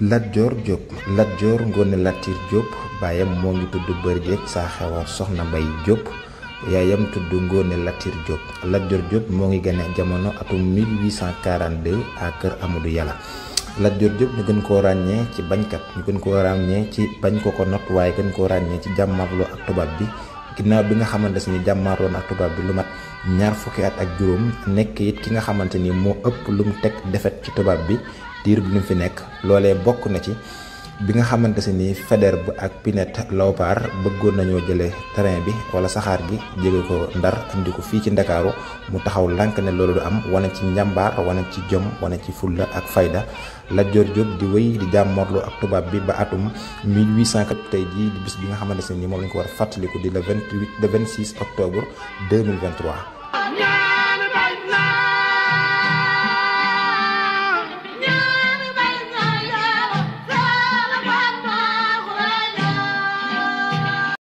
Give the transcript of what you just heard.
Lat Joor Diop. Lat Joor Ngoone Latyr Diop baayam moo ngi tudd Bërjeej saa xewar Soxna Mbay Diop, yaayam tudd Ngoone Latyr Diop. Lat Joor Diop moo ngi gane jamono atum 1842 à Kër Amadou Yàlla. Lat Joor Diop ñu gën koo ràññee ci bañkat, ñu gën koo ràññee ci bañ ko not, waaye gën koo ràññee ci jàmmarloo ak tubaab bi. ginnaaw bi nga xamante ni jàmmaroon ak tubaab bi lu mat ñaar fukki at ak juróom, nekk it ki nga xamante ni moo ëpp lu mu teg defet ci tubaab bi diir bi lu mu fi nekk. loolee bokk na ci bi nga xamante ni Faidherbe ak Pinette Laupart bëggoon nañoo jëlee train bi wala saxaar gi jóge ko Ndar indi ko fii ci Ndakaaru, mu taxaw lànk ne loolu du am, wane ci njàmbaar, wane ci jom, wane ci fulla ak fayda. Lat Joor Diop di wéy di jàmmarloo ak tubaab bi ba atum 1804 tey jii di bis bi nga xamante ne ni moom lañ ko war a fàttaliku di le 26 octobre 2023.